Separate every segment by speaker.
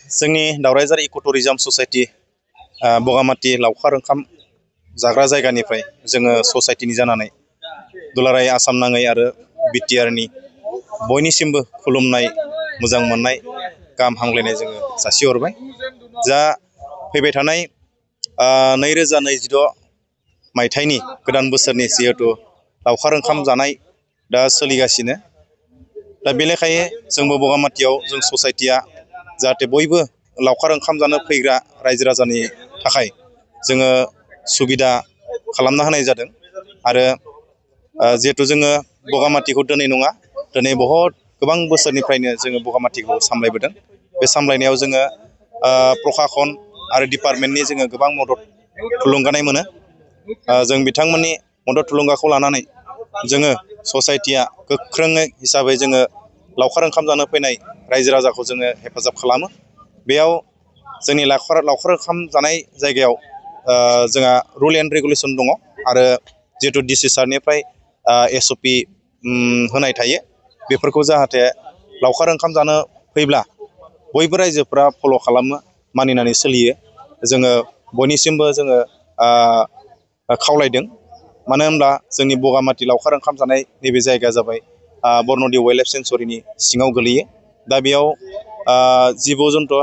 Speaker 1: जोंनि दावरायझार इक' tourism society बगामाथि लावखार ओंखाम जाग्रा जायगानिफ्राय जोङो ससाइटिनि जानानै दुलाराय आसाम नाङै आरो बिटिआरनि बयनिसिमबो खुलुमनाय मोजां मोननाय गाहाम हामलायनाय जोङो जासिहरबाय। जा फैबाय थानाय 2026 मायथाइनि गोदान बोसोरनि जिहेतु लावखार ओंखाम जानाय दा सोलिगासिनो। दा बे लेखायै जोंबो बगामाथियाव जों ससाइटिया जाहाथे बयबो लावखार ओंखाम जानो फैग्रा रायजो राजानि थाखाय जोङो सुबिदा खालामना होनाय जादों। आरो जिहेतु जोङो बगामाथिखौ दिनै नङा, दिनै बहुत गोबां बोसोरनिफ्रायनो जोङो बगामाथिखौ सामलायबोदों। बे सामलायनायाव जोङो प्रखाखन आरो डिपार्टमेन्टनि जोङो गोबां मदद थुलुंगानाय मोनो। जों बिथांमोननि मदद थुलुंगाखौ लानानै जोङो ससाइटिया गोख्रोङै हिसाबै जोङो लावखार ओंखाम जानो फैनाय रायजो राजाखौ जोङो हेफाजाब खालामो। बेयाव जोंनि लावखार ओंखाम जानाय जायगायाव जोंहा रुल एन्ड रेगुलेसन दङ आरो जिहेतु डिसि सारनिफ्राय SOP होनाय थायो। बेफोरखौ जाहाथे लावखार ओंखाम जानो फैब्ला बयबो रायजोफ्रा फल' खालामो, मानिनानै सोलियो। जोङो बयनिसिमबो जोङो खावलायदों। मानो होनब्ला जोंनि बगामाथि लावखार ओंखाम जानाय नैबे जायगाया जाबाय बरन'दि वाइल्ड लाइफ सेन्सुरिनि सिङाव गोलैयो। दा बेयाव जिब जन्थु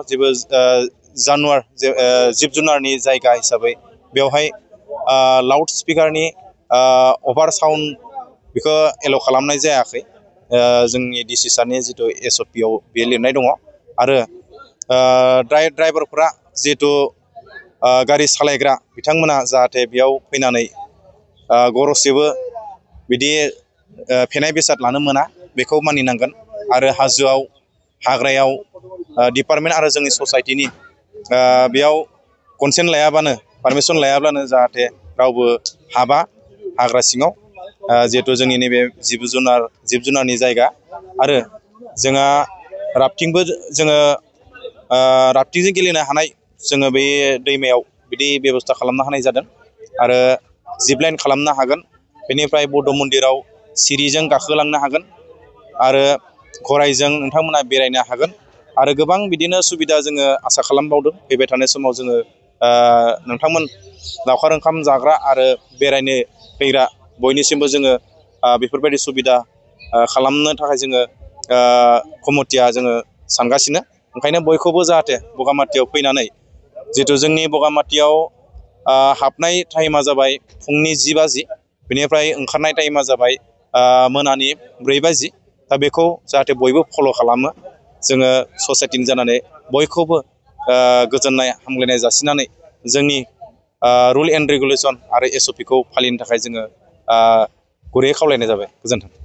Speaker 1: जिब जुनारनि जायगा हिसाबै बेवहाय लाउड स्पिकारनि अभार साउन्ड बेखौ एलाउ खालामनाय जायाखै। जोंनि डिसि सारनि जिथु SOPआव बे लिरनाय दङ। आरो ड्राइभारफ्रा जिहेतु गारि सालायग्रा बिथांमोना जाहाथे बेयाव फैनानै गरसेबो बिदि फेनाय बेसाद लानो मोना, बेखौ मानिनांगोन। आरो हाजोआव हाग्रायाव डिपार्टमेन्ट आरो जोंनि ससाइटिनि बेयाव कनसेन्ट लायाबानो, पारमिसन लायाब्लानो जाहाथे रावबो हाबा हाग्रा सिङाव, जिहेतु जोंनि नैबे जिब जुनारनि जायगा। आरो जोंहा राफ्टिंबो जोङो राफ्टिंजों गेलेनो हानाय जोङो बे दैमायाव बिदि बेब'स्था खालामना होनाय जादों। आरो जिप लाइन खालामनो हागोन। बेनिफ्राय बौद्ध मन्दिराव सिरिजों गाखोलांनो हागोन आरो गरायजों नोंथांमोना बेरायनो हागोन। आरो गोबां बिदिनो सुबिदा जोङो आसा खालामबावदों। फैबाय थानाय समाव जोङो नोंथांमोन लावखार ओंखाम जाग्रा आरो बेरायनो फैग्रा बयनिसिमबो जोङो बेफोरबायदि सुबिदा खालामनो थाखाय जोङो कमिटिया जोङो सानगासिनो। ओंखायनो बयखौबो जाहाथे बगामाथियाव फैनानै, जिहेतु जोंनि बगामाथियाव हाबनाय टाइमा जाबाय फुंनि 10 बाजि, बेनिफ्राय ओंखारनाय टाइमा जाबाय मोनानि 4 बाजि। दा बेखौ जाहाथे बयबो फल' खालामो। जोङो ससाइटिनि जानानै बयखौबो गोजोननाय हामलायनाय जासिनानै जोंनि रुल एन्ड रेगुलेसन आरो SOPखौ फालिनो थाखाय जोङो गुरैयै खावलायनाय जाबाय। गोजोन्थों।